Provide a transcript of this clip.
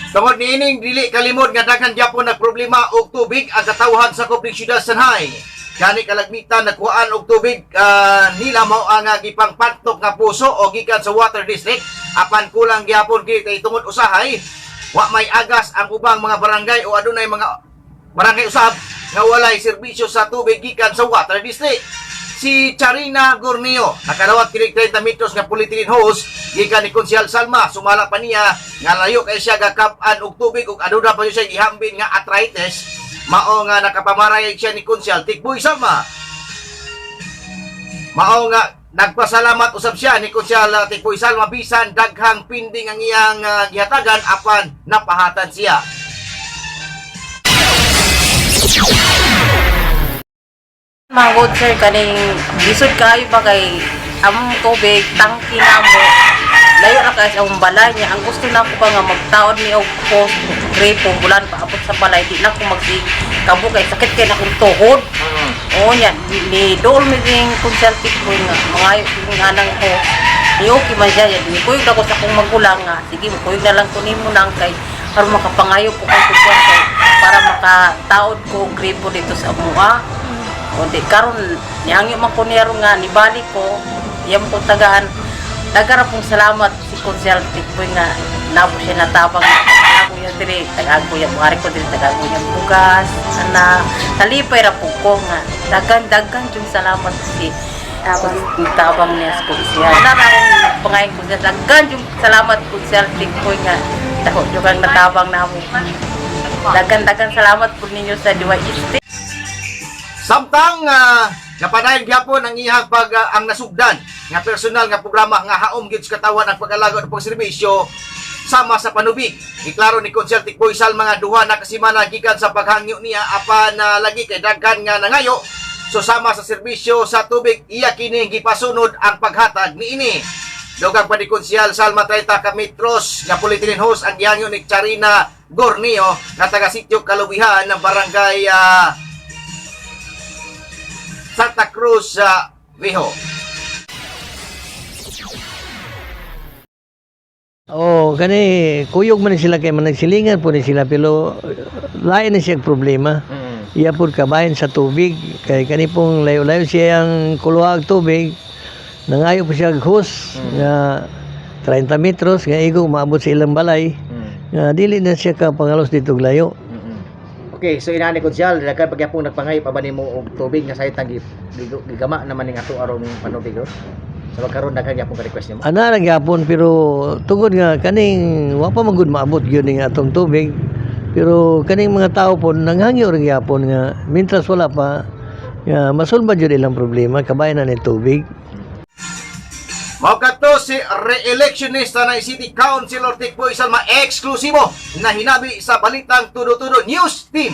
Tungod niining dili kalimod nga daghan gyapon nagproblema og tubig ang katawhan sa Kubling Syudad Sanhay. Gani kalagmitan nagkuhaan og tubig nila mao ang gipangpantok nga puso o gikan sa water district, apan kulang gyapon kini kay tungod usahay wa may agas ang ubang mga barangay o adunay mga barangay usab nga walay serbisyo sa tubig gikan sa water district. Si Charina Gornio nakadawat kini 30 metros nga polyethylene hose gikan ni Konsehal Salma. Sumala pa niya nga layo kay siya gakap-an og tubig ug aduna pa siya gihambin nga arthritis, mao nga nakapamaray siya ni Konsehal Tikboy Salma. Mao nga nagpasalamat usab siya ni Konsehal Tikboy Salma bisan daghang pinding ang iyang gihatagan, apan napahatan siya. Mangod sir, kaning lisod kaayo ba kay among tubig tangki namo layo ra kay sa among balay niya. Ang gusto nako ba nga magtaod mi og post gripo bulan paabot sa balay, di na ko magsi kabo kay sakit kay na akong tuhod. Oo niya ni dool mi ding consulting ko nga mangayo yung anang ko ni okay man siya ya ni kuyog ako sa akong magulang nga sige kuyog na lang ko nimo nang kay aron makapangayo ko kay kuan kay para makataod ko og gripo dito sa amoa. O di karon nihangyo man ko niya ron nga nibalik ko iyam ko tagaan. Dagara pong salamat si Konsehal Tikboy nga nabo siya natabang ako yan diri tagago yan buhari ko diri tagago yan bugas ana talipay ra po ko nga daghan daghan jud salamat si tabang tabang niya sa Konsehal na ra akong pangayon Konsehal. Daghan jud salamat Konsehal Tikboy nga dako jud kang natabang namo. Daghan daghan salamat po ninyo sa DYST. Samtang napadayon gyapon ang iyang pag ang nasugdan nga personal nga programa nga haom gyud sa katawan ang pag-alaga ug pagserbisyo sama sa panubig. Giklaro ni Konsehal Tikboy Salma nga 2 na ka semana gikan sa paghangyo niya, apan lagi kay daghan nga nangayo. So sama sa serbisyo sa tubig, iya kini gipasunod ang paghatag niini. Dugang pa ni Konsehal Salma, 30 ka metros nga polyethylene hose ang gihangyo ni Charina Gornio nga taga sitio Kalubihan ng barangay Santa Cruz Viejo. Oh, kani kuyog man ni sila kay managsilingan po ni sila, pero lain na siya problema. Iya po kabahin sa tubig kay kani pong layo-layo siya ang kuluhag tubig. Nangayo po siya og hose nga 30 metros nga igo maabot sa ilang balay nga dili na siya ka pangalos dito og layo. Okay, so inani ko siya, daghan pagyapon nagpangayo pa ba nimo og tubig nga sayang gigama naman ning ato aron panubig ro. Sa karon daghan gyapon ka request nimo. Ana ra gyapon, pero tungod nga kaning wa pa man gud maabot gyud ning atong tubig, pero kaning mga tao po nanghangyo ra gyapon nga mintras wala pa nga masulbad jud ilang problema kabahin na ni tubig. Mao kadto si re-electionista na City Councilor Tikboy Salma, eksklusibo na hinabi sa Balitang Tudo-Tudo News Team.